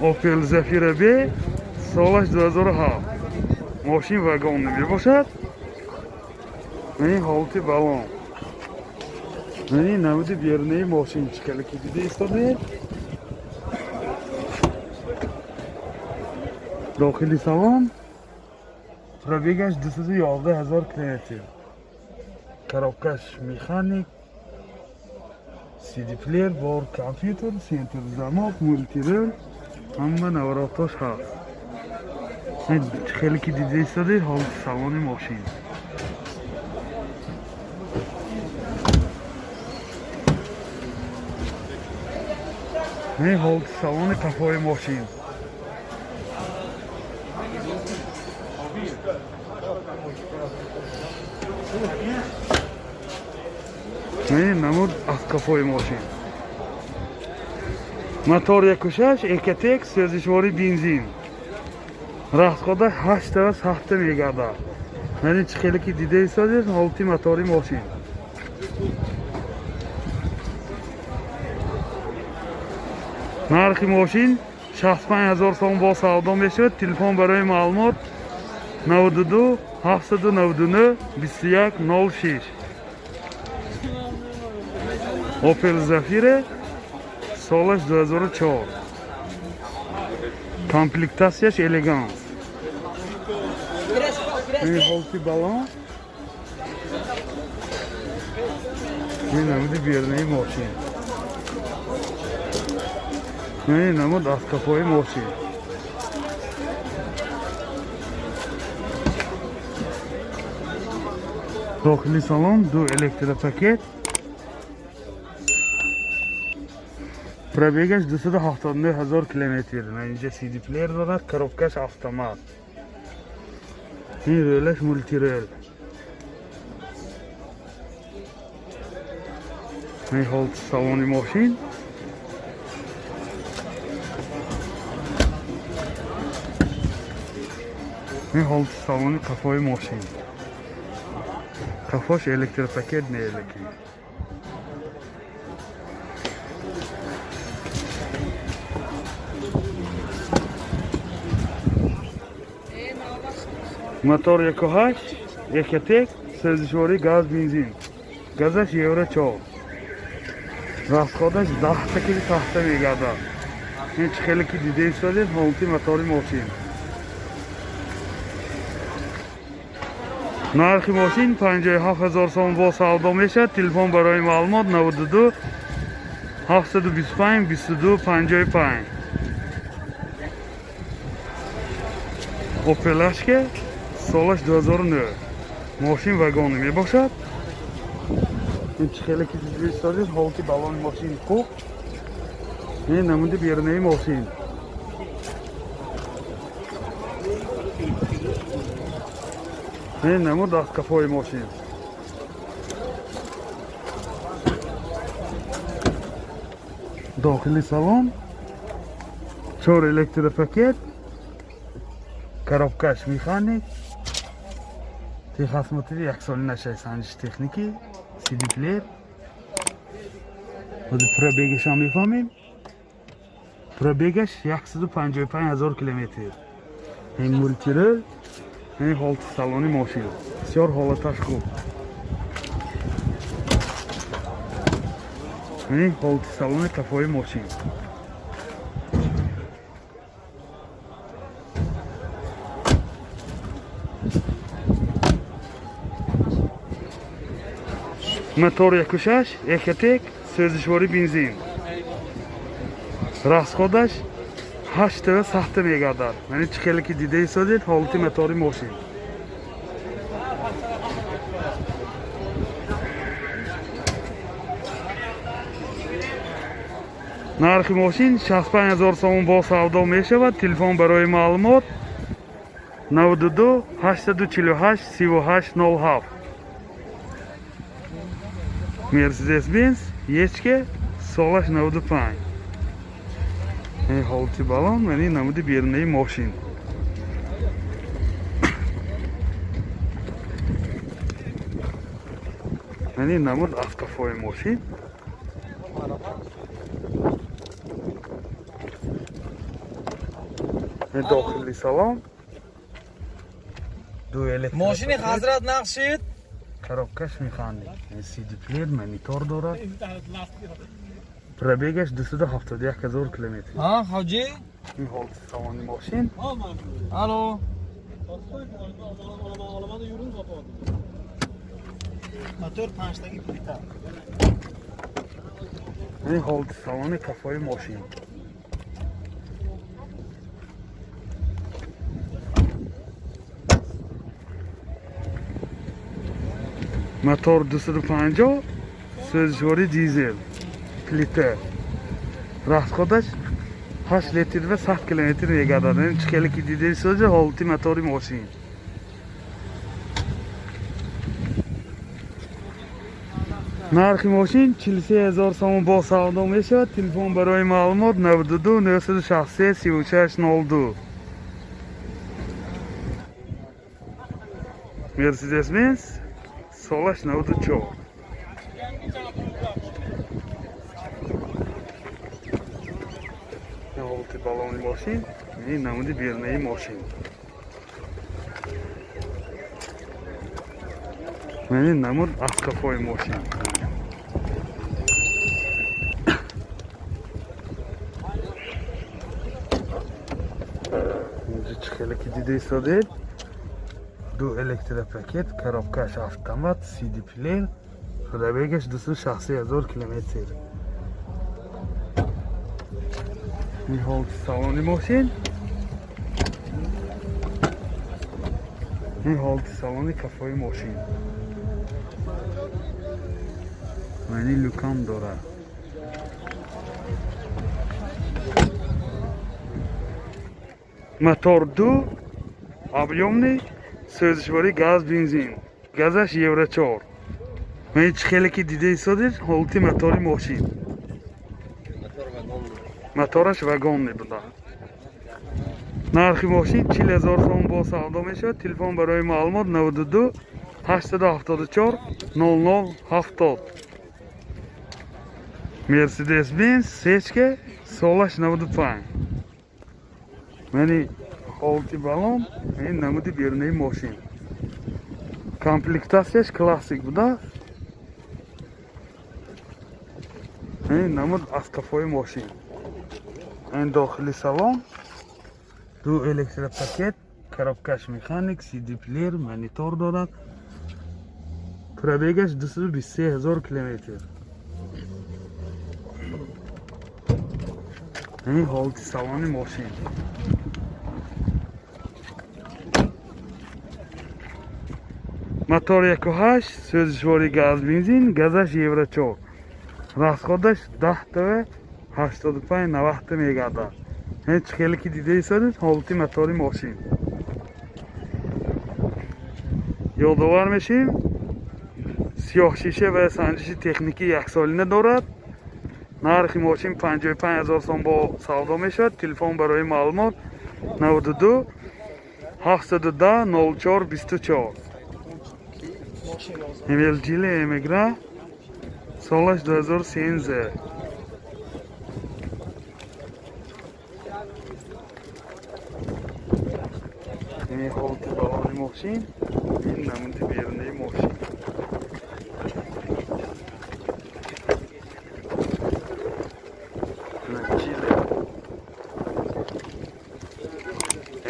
Opel Zafira B солаш 2007. Мошин вагон мебошад. Ин ҳолати балон. Ин намуди берунаи мошин чӣ ки дида истодед. Дохили салон пробегаш 211 000 километр. Коробкаш механик, CD плеер, бор компютер, центр замок, мультирул, ҳама наворотош ҳаст. Хеле ки дида истодед ҳолати салони мошин. Ин ҳолати салони қафои мошин. Ин намуд аз қафои мошин. Мотор 1.6 Ecotec сӯзишвори бензин. Расхода 8 ва 7 мегардад. Яъне чӣ хеле ки дида истодед ҳолати мотори мошин. Нархи мошин 65 000 сом бо савдо мешавад. Телефон барои маълумот 92 799 21 06. Opel Zafira солаш 2004. Комплектацияш элеганс. Ин ҳолати балон. Ин намуди берунаи мошин. Ин намуд аз қафои мошин. Дохили салон ду электропакет. Пробегаш 279 000 километр. Инҷа CD плеер дорад, коробкаш автомат. Ин рӯлаш мультирул. Ин ҳолати салони мошин. Ин ҳолати салони қафои мошин. Қафош электропакет не лекин. Мотор 1.8 Ecotec сӯзишвории газ бензин. Газаш Евро 4. Расходаш 10 та кили тахта мегардад. Ин чӣ хеле ки дида истодед ҳолати мотори мошин. Нархи мошин 57 000 сом бо савдо мешавад. Телефон барои маълумот 92 725 22 55. Opel Ashka солаш 2009. Мошин вагони мебошад. Ин чӣ хеле ки дида истодед ҳолати балони мошин хуб. Ин намуди берунаи мошин. Ин намуд аз қафои мошин. Дохили салон 4 электропакет, коробкаш механик, техосмотри яксоли нашай санҷиш техникӣ, CD плеер. Ҳозир пробегашам мефаҳмем. Пробегаш 155 000 километр. Ин мультирул, ин ҳолати салони мошин. Бисёр ҳолаташ хуб. Ин ҳолати салони қафои мошин. Мотор 1.6 Ecotec сӯзишвори бензин. Расходаш 8 ва 7 мегардад. Яъне чӣ хеле ки дида истодед ҳолати мотори мошин. Нархи мошин 65 000 сомон бо савдо мешавад. Телефон барои маълумот 92 848 38 07. Mercedes-Benz Ечке солаш 95. Ин ҳолати балон, яъне намуди берунаи мошин. Яъне намуд аз қафои мошин. Дохили салон. Ду электро. Мошини Ҳазрат нақшид. Коробкаш механик. CD плеер, монитор дорад. Пробегаш 271 ҳазор километр. Ҳа, ҳоҷӣ? Ин ҳолати салони мошин. Алло. Мотор панҷтаги плита. Ин ҳолати салони кафои мошин. Мотор 250, сӯзишворӣ дизел, плита. Расходаш 8 литр ва 100 километр мегардад. Ин чӣ хеле ки дидаи сӯзи ҳолати мотори мошин. Нархи мошин 43 ҳазор сомон бо савдо мешавад. Телефон барои маълумот 92 963 36 02. Mercedes-Benz солаш 94. Ҳолати балони мошин, ин намуди берунаи мошин. Ин намуд аз қафои мошин. Инҷо чӣ хеле ки дида истодед, ду электропакет, коробкаш автомат, CD плеер, пробегаш 263 ҳазор километр. Ин ҳолати салони мошин. Ин ҳолати салони кафои мошин. Ва ин люкам дорад. Мотор 2, объемный, сӯзишворӣ газ, бензин. Газаш Евро 4. Ман чӣ хеле ки дида истодед, ҳолати мотори мошин. Мотораш вагонный буда. Нархи мошин 40 ҳазор сомон бо савдо мешавад. Телефон барои маълумот 92 874 00 70. Mercedes-Benz сечка солаш 95. Мани ҳолати балон, ин намуди берунаи мошин. Комплектатсияш классик буда. Ин намуд аз қафои мошин. Ин дохили салон, ду электропакет, коробкаш механик, CD плеер, монитор дорад. Пробегаш 223 ҳазор километр. Ин ҳолати салони мошин. Мотор 1.8, сӯзишворӣ газ, бензин, газаш Евро 4. Расходаш 10 ва 85 90 мегардад. Ин чӣ хеле ки дида истодед, ҳолати мотори мошин. Ёдовар мешем, сиёҳшиша ва санҷиши техникӣ яксолина дорад. Нархи мошин 55 ҳазор сом бо савдо мешавад. Телефон барои маълумот 92 710 04 24. MLG Emgra солаш 2013. Ин ҳолати балони мошин, ин намуди берунаи мошин.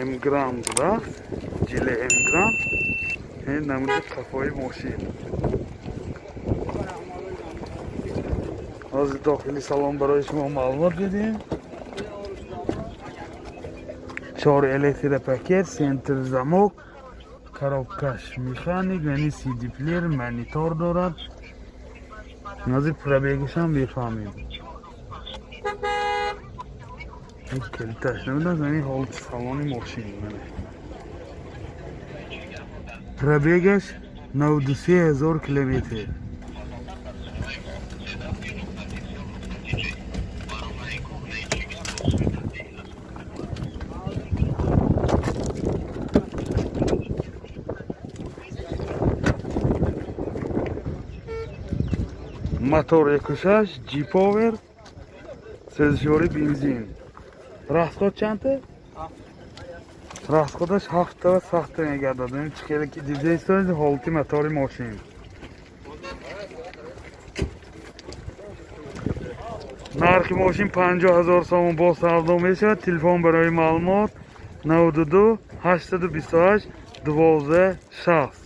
Emgrand буда, Ҷиле Emgrand, ин намуди қафои мошин. Ҳозир дохили салон барои шумо маълумот медиҳем. 4 электропакет, центр замок, коробкаш механик, яъне CD плеер, монитор дорад. Ҳозир пробегашам бифаҳмем. Ин калиташ намедонам, ин ҳолати салони мошин. Пробегаш 93 ҳазор километр. Мотор 1.6, G-Power, сӯзишворӣ бензин. Расход чанд? Расходаш ҳафта ва сахта мегардад. Чӣ хеле ки дидаистоед, ҳолати мотори мошин. Нархи мошин 50 000 сомон, бо савдо мешавад. Телефон барои маълумот 92 828 12 60.